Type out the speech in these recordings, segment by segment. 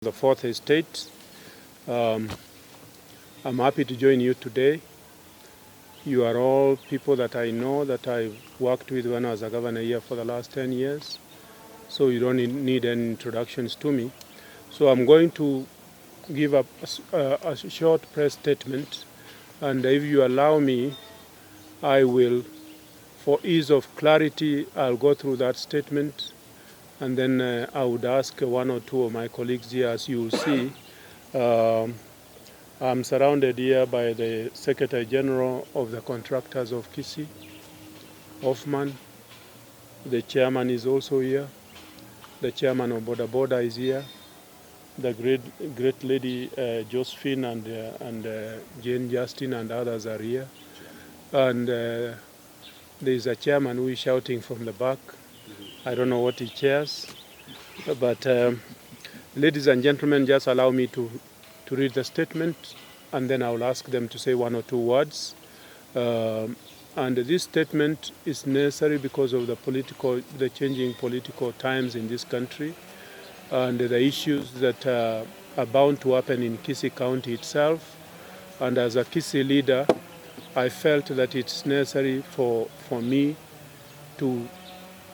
The fourth estate. I'm happy to join you today. You are all people that I know that I worked with when I was a governor here for the last 10 years. So you don't need any introductions to me. So I'm going to give a short press statement and if you allow me, I will, for ease of clarity, I'll go through that statement and then I would ask one or two of my colleagues here, as you will see, I'm surrounded here by the Secretary General of the Contractors of Kisii, Hoffman. The chairman is also here. The chairman of Boda Boda is here. The great, great lady Josephine and Jane Justin and others are here. And there is a chairman who is shouting from the back. I don't know what he chairs. But ladies and gentlemen, just allow me to read the statement and then I will ask them to say one or two words. And this statement is necessary because of the changing political times in this country and the issues that are bound to happen in Kisii County itself. And as a Kisii leader, I felt that it's necessary for me to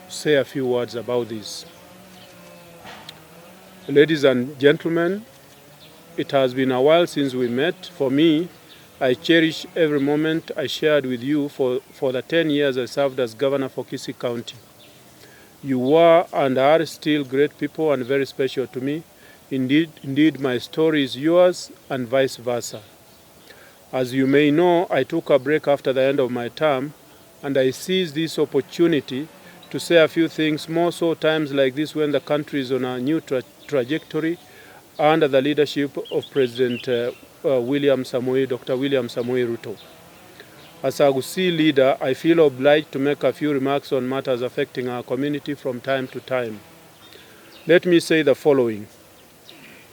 say a few words about this. Ladies and gentlemen, it has been a while since we met. For me, I cherish every moment I shared with you for the 10 years I served as governor for Kisii County. You were and are still great people and very special to me. Indeed, indeed, my story is yours and vice versa. As you may know, I took a break after the end of my term and I seized this opportunity to say a few things, more so times like this when the country is on a new trajectory under the leadership of President William Samoei, Dr. William Samoei Ruto. As a Gusii leader, I feel obliged to make a few remarks on matters affecting our community from time to time. Let me say the following.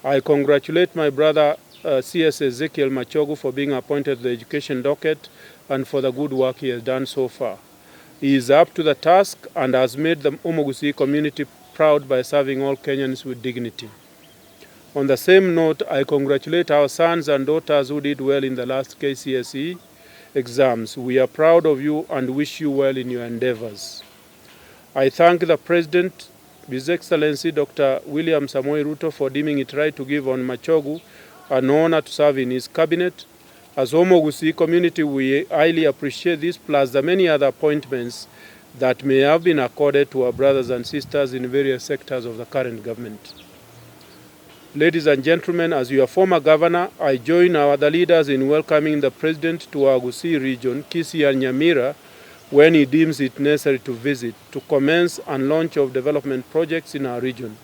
I congratulate my brother CS Ezekiel Machogu for being appointed to the education docket and for the good work he has done so far. He is up to the task and has made the Omogusii community proud by serving all Kenyans with dignity. On the same note, I congratulate our sons and daughters who did well in the last KCSE exams. We are proud of you and wish you well in your endeavors. I thank the President, His Excellency Dr. William Samoei Ruto, for deeming it right to give Hon Machogu an honor to serve in his cabinet. As Omogusii community, we highly appreciate this, plus the many other appointments that may have been accorded to our brothers and sisters in various sectors of the current government. Ladies and gentlemen, as your former governor, I join our other leaders in welcoming the President to our Gusii region, Kisii and Nyamira, when he deems it necessary to visit, to commence and launch of development projects in our region.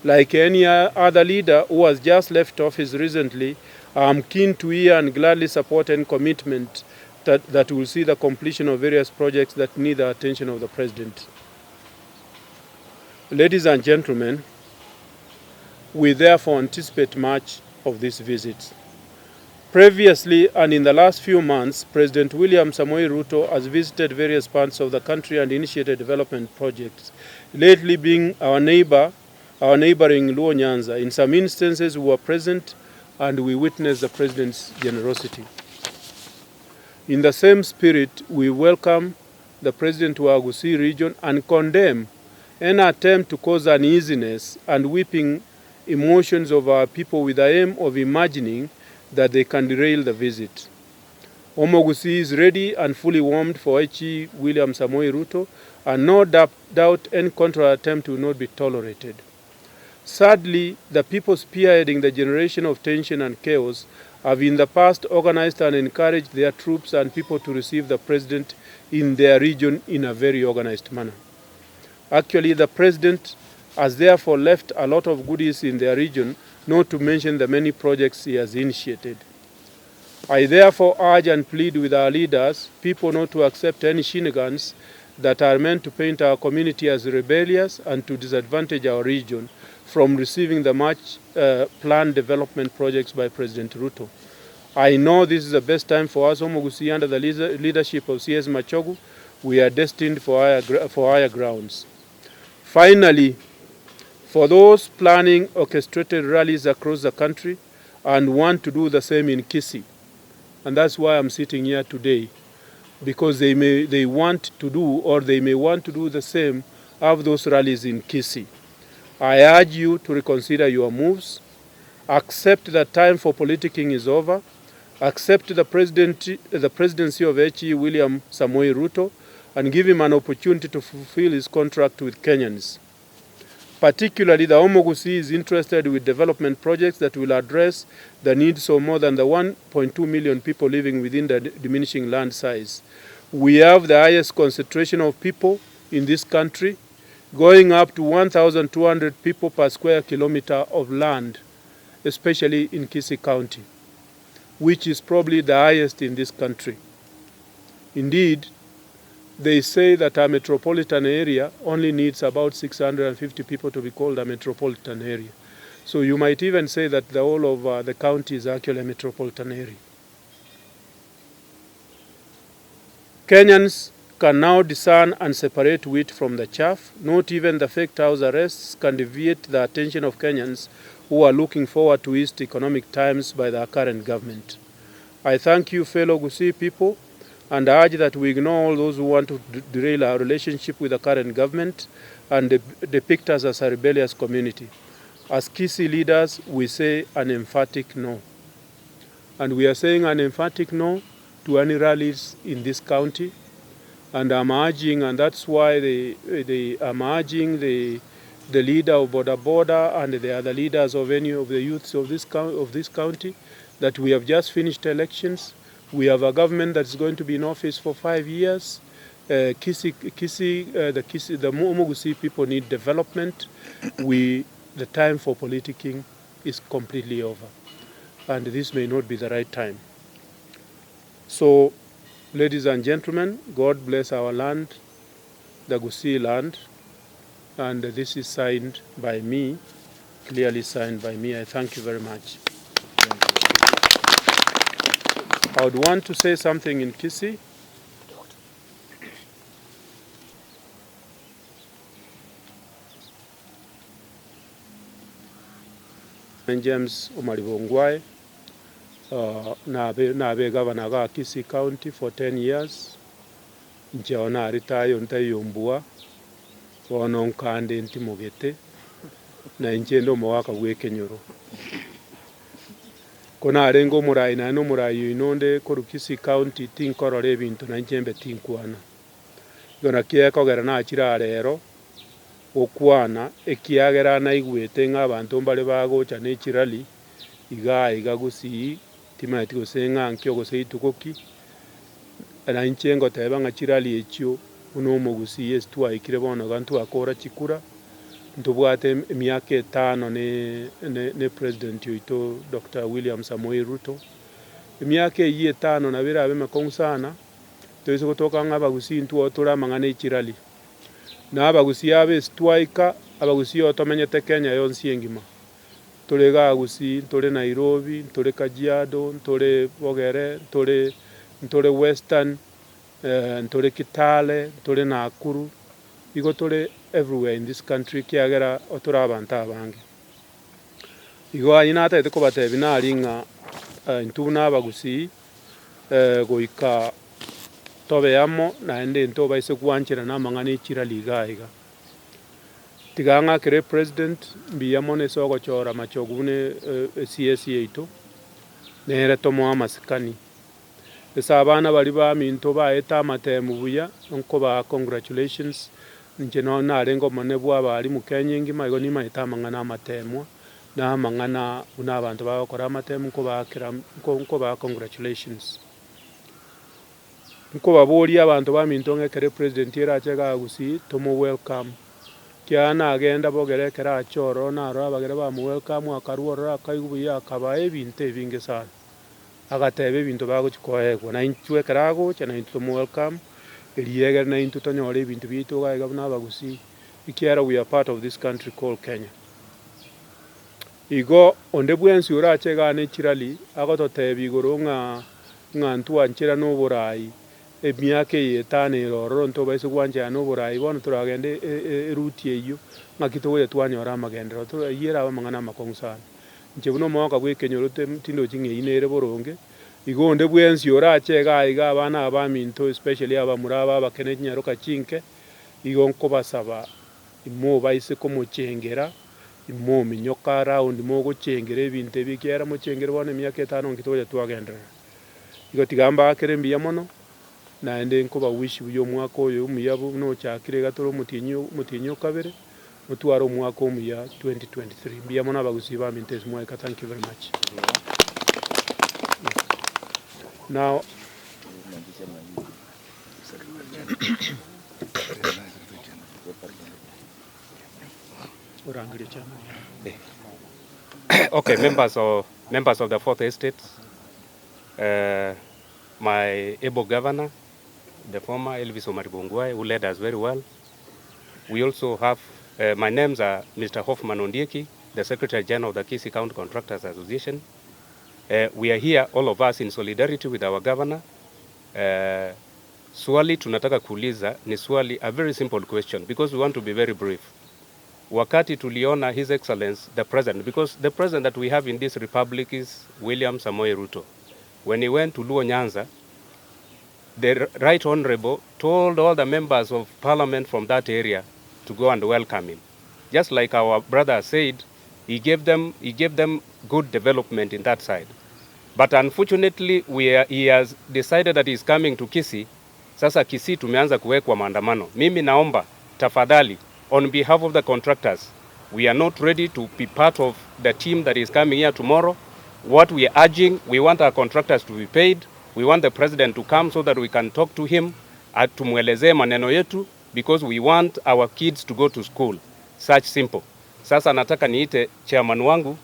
Like any other leader who has just left office recently, I am keen to hear and gladly support any commitment that will see the completion of various projects that need the attention of the President. Ladies and gentlemen, we therefore anticipate much of this visit. Previously and in the last few months, President William Samoei Ruto has visited various parts of the country and initiated development projects, lately being our neighboring Luo Nyanza. In some instances, we were present and we witnessed the President's generosity. In the same spirit, we welcome the President to our Gusii region and condemn any attempt to cause uneasiness and whipping emotions of our people with the aim of imagining that they can derail the visit. Omogusii is ready and fully warmed for H.E. William Samoei Ruto, and no doubt any contrary attempt will not be tolerated. Sadly, the people spearheading the generation of tension and chaos have in the past organized and encouraged their troops and people to receive the president in their region in a very organized manner. Actually, the president has therefore left a lot of goodies in their region, not to mention the many projects he has initiated. I therefore urge and plead with our leaders, people not to accept any shenanigans that are meant to paint our community as rebellious and to disadvantage our region from receiving the much planned development projects by President Ruto. I know this is the best time for us, Omogusii, under the leadership of CS Machogu. We are destined for higher grounds. Finally, For those planning orchestrated rallies across the country and want to do the same in Kisii, and that's why I'm sitting here today, because they may they want to do or they may want to do the same, have those rallies in Kisii. I urge you to reconsider your moves, accept that time for politicking is over, accept the, president, the presidency of H.E. William Samoei Ruto, and give him an opportunity to fulfill his contract with Kenyans. Particularly, the Omogusii is interested with development projects that will address the needs of more than the 1.2 million people living within the diminishing land size. We have the highest concentration of people in this country, going up to 1,200 people per square kilometer of land, especially in Kisii County, which is probably the highest in this country. Indeed, they say that a metropolitan area only needs about 650 people to be called a metropolitan area. So you might even say that the whole of the county is actually a metropolitan area. Kenyans can now discern and separate wheat from the chaff. Not even the fake house arrests can deviate the attention of Kenyans who are looking forward to eased economic times by the current government. I thank you, fellow Gusii people, and urge that we ignore all those who want to derail our relationship with the current government and depict us as a rebellious community. As Kisii leaders, we say an emphatic no. And we are saying an emphatic no to any rallies in this county. And I'm urging, and that's why I'm urging the leader of Boda Boda and the other leaders of any of the youths of this county that we have just finished elections. We have a government that's going to be in office for 5 years. Kisii, the Omogusii people need development. The time for politicking is completely over, and this may not be the right time. So, ladies and gentlemen, God bless our land, the Gusii land, and this is signed by me, clearly signed by me. I thank you very much. I would want to say something in Kisii. James Omariba Ongwae, nabe governor ga Kisii County for 10 years. Inche oo naritayo ntaiyo mbua, bono nkande ntimogete, na inche inde omogaka bwa ekenyoro. Ko narenge omorai naende omorai oino onde korwa Kisii County tinkorora ebinto na inche mbe tinkwana. Igo naki ekogera nachire aa rero, gokwana ekiagera naigwete ng'a abanto mbare bagocha na echirally, iga iga Gusii, timanyeti gose ng'a nkio gose rituko ki, na inche ngoteba ng'a chirally echio buna omogusii ase twaikire bono iga ntwakora chikura, ntobwate emiaka etano ne president oito Doctor William Samoei Ruto. Emiaka eyio etano nabo erabe emekong'u sana, toise gotoka ng'a abagusii intwe tore amang'ana echirally. Na abagusii aba ase twaika, abagusii oo tomenyete Kenya yonsi engima. Ntore igaa Gusii, ntore Nairobi, ntore Kajiado, ntore Bogere, ntore Western, ntore Kitale, ntore Nakuru, igo tore everywhere in this country ekiagera tore abanto abange. Igo ayio natagete kobatebia nari ng'a intwe buna abagusii goika tobe amo naende ntobaise gwancherana amang'ana e chirally iga iga. Tiga ng'akere president mbuya mono ase ogochora Machogu buna e CS yaito, nere tomoe amasikani. Ase abana baria baminto baete amatemu buya, nkobaa congratulations, inche nonye narenge omonene bwa abalimu Kenya engima igo nimanyete amang'ana amatemwa, na amang'ana buna abanto bagokora amatemu nkobaakera nkobaa congratulations. Nkobaboria abanto baminto ng'a ekero epresident erache igaa Gusii tomo welcome, kiagera nagenda bogere ekero ache ororo narora abagere bamo welcome akarwa ororo akaigwa buya akabaa ebinto ebinge sana, agateba ebinto bagochi koegwa na intwe ekero agocha naintwe tomo welcome, erio egere naintwe tonyore ebinto biaito igaa iga buna abagusii, ekiagera we are part of this country called Kenya. Igo onde bwensi orache igaa ne chirally agototebia igoro ng'a ng'a ntwancherane oborai. Emiaka eye etano ere ororo ntobaise gwanchana na oboraai bono toragende eruti eyio, ng'aki togocha twanyora amagenderero, ayio erabe amang'ana amakong'u sana. Inche buna omogaka bw'ekenyoro tindochi ng'a eyio nere boronge, igo onde bwensi orache igaa iga abana aba baminto especially abamura aba abake ne chinyaroka chinke, igo nkobasaba imobaise komochengera, imominyoka around mogochengera ebinto ebi ekiagera mochengere bono emiaka etano nki togocha twagenderera. Igo tiga mbaakere mbuya mono, naende nkoba wish buya omwaka oyo omuya buna ochakire iga tore omotienyi omotienyi o kabere, motware omwaka omuya 2023. Mbuya mono abagusii baminto ase mwaika thank you very much. Now. Orangerie chairman. Okay, members of, members of the fourth estate, uh, my able governor, the former Elvis Omariba Ongwae, who led us very well. We also have, uh, my names are Mr. Hoffman Ondieki, the Secretary General of the Kisii County Contractors Association. Uh, we are here, all of us, in solidarity with our governor. Uh, swali tunataka kuuliza ni swali, a very simple question, because we want to be very brief. Wakati tuliona His Excellency the President, because the president that we have in this republic is William Samoei Ruto. When he went to Luo Nyanza, the Right Honorable told all the members of parliament from that area to go and welcome him. Just like our brother said, he gave them, he gave them good development in that side. But unfortunately, we are, he has decided that he's coming to Kisii. Sasa Kisii tumeanza kuwekwa maandamano. Mimi naomba tafadhali, on behalf of the contractors, we are not ready to be part of the team that is coming here tomorrow. What we are urging, we want our contractors to be paid. We want the president to come so that we can talk to him, tumwelezee maneno yetu because we want our kids to go to school. Such simple. Sasa nataka niite chairman wangu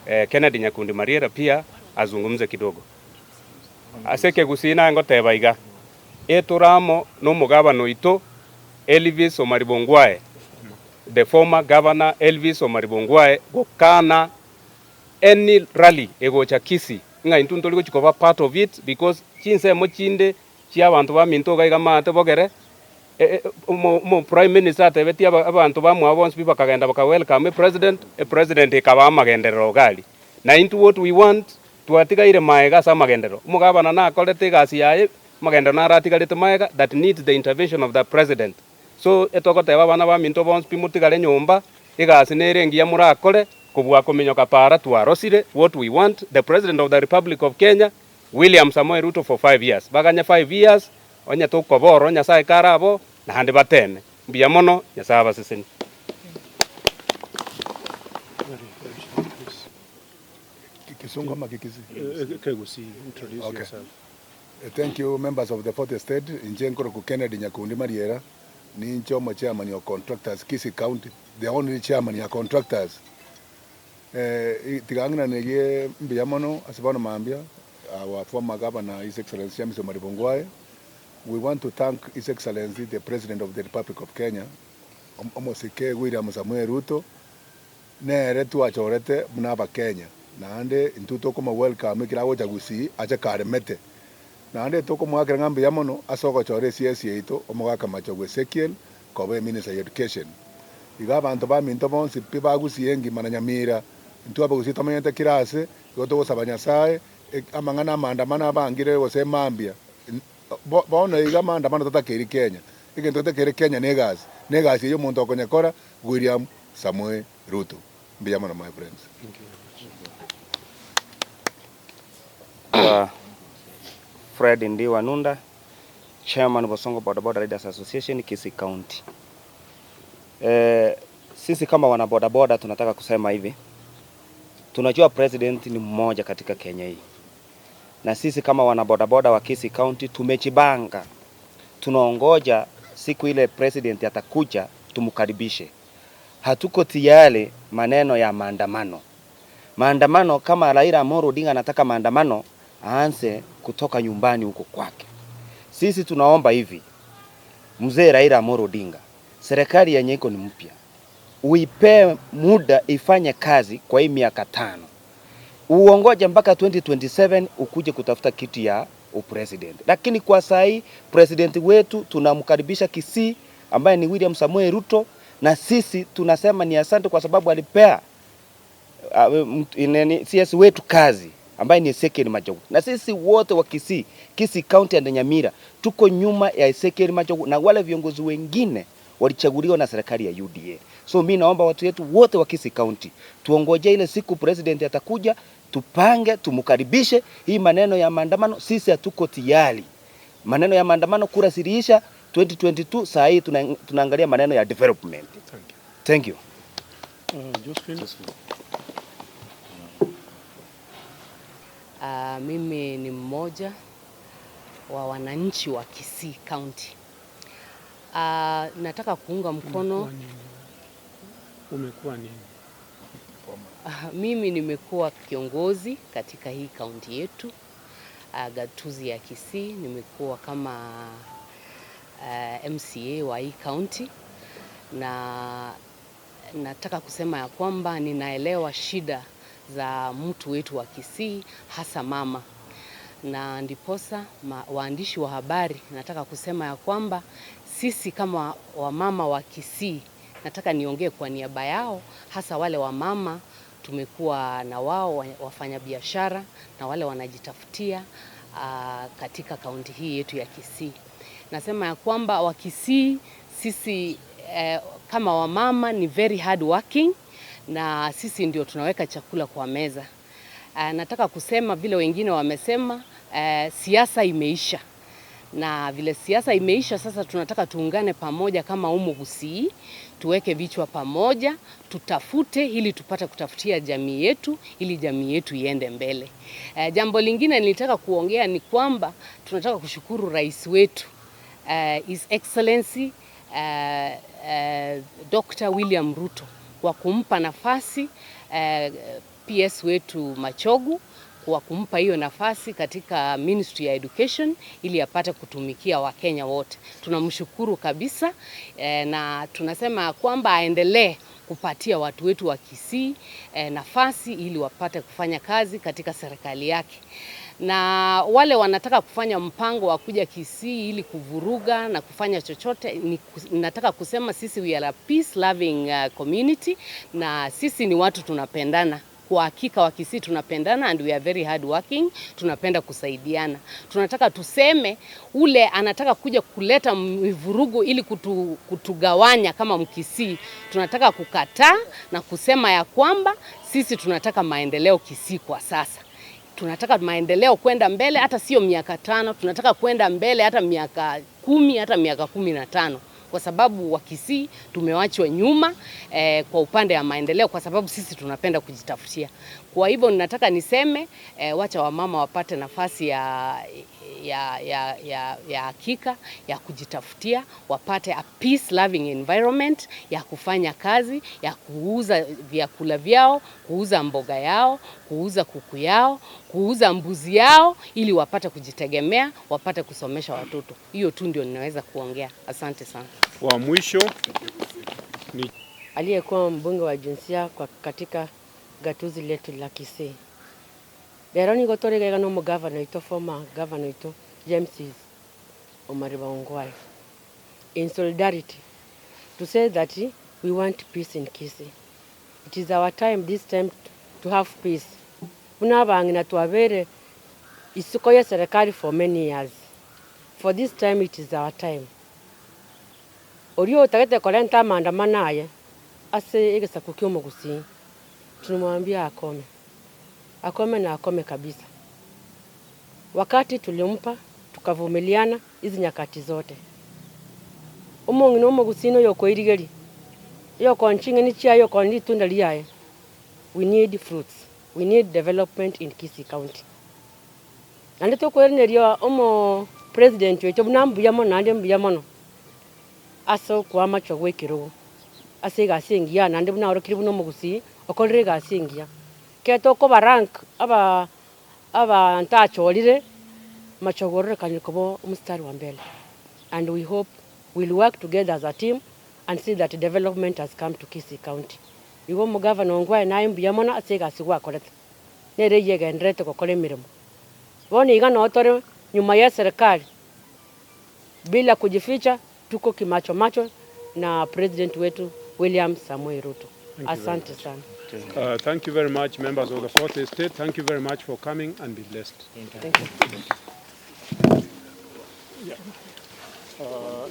eh, Kennedy Nyakundi Mariera pia azungumze kidogo. Aseke gusina ngoteba iga eturamo n'omugabano oito Elvis Omariba Ongwae, the former governor Elvis Omariba Ongwae gokana any rally egocha Kisii ng'a intwe ntori gochi koba part of it because chinsemo chinde chia abanto baminto iga iga maate bogere omo prime minister atebetie abanto bamwabo bonsi pi bakagenda baka welcome epresident, epresident ekaba amagenderero iga aria. Na intwe what we want twatigaire maega ase amagenderero, omogabana nakorete egasi yaye, amagenderero naro atigarete maega that needs the intervention of the president. So etogoteba abana baminto bonsi pi motigare nyomba, egasi nere engiya morakore, kobua kominyoka para twarosire what we want the president of the republic of Kenya William Samoei Ruto for 5 years. Baganye 5 years, onye tokoborwa Nyasaye kare abo, naende bateme. Mbuya mono, Nyasaye abasesenie. Kisungu ama Kikisii? Kegusii, introduce Okay. yourself. Thank you members of the fourth estate, inche nkorokwa Kennedy Nyakundi Mariera, ninche omo chairman o contractors Kisii County, the only chairman ya contractors. Tiga ng'inanerie mbuya mono ase bono mambia, our former governor His Excellency James Omariba Ongwae, we want to thank His Excellency the President of the Republic of Kenya, Omosike William Samoei Ruto, Nere twachorete buna Abakenya, naende intwe tokoma welcome ekero agocha Gusii ache karemete. Naende tokomoakera ng'a mbuya mono ase ogochora esiesi yaito omogaka Machogu Ezekiel koba eminister ya education. Igo abanto baminto bonsi pi ba Gusii engima na Nyamira, intwe Abagusii tomenyete kera ase, igo togosaba Nyasaye amang'ana amaandamano abangire gose mambia Bono iga maandamano tatakeiri Kenya, egento getakeire Kenya negasi, na egasi eyio omonto okonyekora William Samoei Ruto. Mbuya mono my friends. Fred Ndiwa Nunda, Chairman Bosongo Boda Boda Riders Association Kisii County. Eh, sisi kama wana boda boda tunataka kusema hivi. Tunajua president ni mmoja katika Kenya hii. Na sisi kama wana boda boda wa Kisii County tumejipanga. Tunaongoja siku ile president atakuja tumkaribishe. Hatuko tayari maneno ya maandamano. Maandamano kama Raila Amolo Odinga anataka maandamano aanze kutoka nyumbani huko kwake. Sisi tunaomba hivi, mzee Raila Amolo Odinga, serikali yenye iko ni mpya, uipe muda ifanye kazi kwa hii miaka tano, uongoje mpaka 2027 ukuje kutafuta kiti ya upresident. Lakini kwa sai president wetu tunamkaribisha Kisii ambaye ni William Samoei Ruto, na sisi tunasema ni asante kwa sababu alipea CS wetu kazi ambaye ni Ezekiel Machogu, na sisi wote wa Kisii, Kisii County and Nyamira tuko nyuma ya Ezekiel Machogu na wale viongozi wengine walichaguliwa na serikali ya UDA. So mi naomba watu wetu wote wa Kisii County tuongoje ile siku president atakuja, tupange, tumkaribishe. Hii maneno ya maandamano sisi hatuko tayari. Maneno ya maandamano kura ziliisha 2022, saa hii tunaangalia maneno ya development. Thank you. Thank you. Josephine. Mimi ni mmoja wa wananchi wa Kisii County. Nataka kuunga mkono. Umekuwa nini? Umekuwa nini? Mimi nimekuwa kiongozi katika hii kaunti yetu, gatuzi ya Kisii. Nimekuwa kama MCA wa hii kaunti, na nataka kusema ya kwamba ninaelewa shida za mtu wetu wa Kisii, hasa mama, na ndiposa waandishi wa habari, nataka kusema ya kwamba sisi kama wamama wa Kisii, nataka niongee kwa niaba yao, hasa wale wamama tumekuwa na wao wafanyabiashara na wale wanajitafutia katika kaunti hii yetu ya Kisii. Nasema ya kwamba wa Kisii sisi kama wamama ni very hard working, na sisi ndio tunaweka chakula kwa meza. Nataka kusema vile wengine wamesema, siasa imeisha. Na vile siasa imeisha sasa tunataka tuungane pamoja kama umu Gusii, tuweke vichwa pamoja, tutafute ili tupate kutafutia jamii yetu, ili jamii yetu iende mbele. Jambo lingine nilitaka kuongea ni kwamba tunataka kushukuru rais wetu, His Excellency Dr. William Ruto kwa kumpa nafasi PS wetu Machogu, kwa kumpa hiyo nafasi katika Ministry ya Education ili apate kutumikia Wakenya wote. Tunamshukuru kabisa na tunasema kwamba aendelee kupatia watu wetu wa Kisii nafasi ili wapate kufanya kazi katika serikali yake. Na wale wanataka kufanya mpango wa kuja Kisii ili kuvuruga na kufanya chochote, nataka kusema sisi we are a peace loving community, na sisi ni watu tunapendana. Kwa hakika wa Kisii tunapendana and we are very hard working, tunapenda kusaidiana. Tunataka tuseme ule anataka kuja kuleta mivurugu ili kutugawanya kama Mkisii, tunataka kukataa na kusema ya kwamba sisi tunataka maendeleo Kisii kwa sasa. Tunataka maendeleo kwenda mbele, hata sio miaka 5, tunataka kwenda mbele hata miaka 10, hata miaka 15. Kwa sababu wa Kisii tumewachwa nyuma kwa upande wa maendeleo, kwa sababu sisi tunapenda kujitafutia. Kwa hivyo ninataka niseme wacha wamama wapate nafasi ya hakika ya kujitafutia, wapate a peace loving environment ya kufanya kazi, ya kuuza vyakula vyao, kuuza mboga yao, kuuza kuku yao, kuuza mbuzi yao, ili wapate kujitegemea, wapate kusomesha watoto. Hiyo tu ndio ninaweza kuongea. Asante sana. Wa mwisho ni aliyekuwa mbunge wa jinsia kwa katika gatuzi letu la Kisii. Rero nigo toregega no mugavana witũ, former governor witũ James Omariba Ongwae, in solidarity to say that we want peace in Kisii. It is our time this time to have peace. Muna bangina twabere isiko ya serikali for many years. For this time it is our time. Orio utagete kolenta maandamano aye ase egesaku kio Omogusii, tunamwambia akome. Akome na akome kabisa. Wakati tulimpa tukavumiliana hizi nyakati zote. Omong'ina Omogusii noyo koirigeri. Yo konchinge ni chia yo kondi tunda liaye. We need fruits. We need development in Kisii County. Nandi tokoereneria omo president wetu buna mbuya mono nandi mbuya mono. Aso kwama chogwe kirogo. Ase gasi engiya nandi buna orokiri buna Omogusii okorire gasi engiya. Keto koba rank aba ntachorire machogorere kanikobo mstari wa mbele. And we hope we'll work together as a team and see that development has come to Kisii County. Igo mugavana Ongwae naye mbuya mono ase egasi gwakorete. Nere yegenderete gokora emirimo. Bono iga no tore nyuma ya serikali bila kujificha, tuko kimacho macho na president wetu William Samoei Ruto. Thank you very Asante sana. Thank you very much, members of the Fourth Estate. Thank you very much for coming and be blessed. Thank you. Yeah.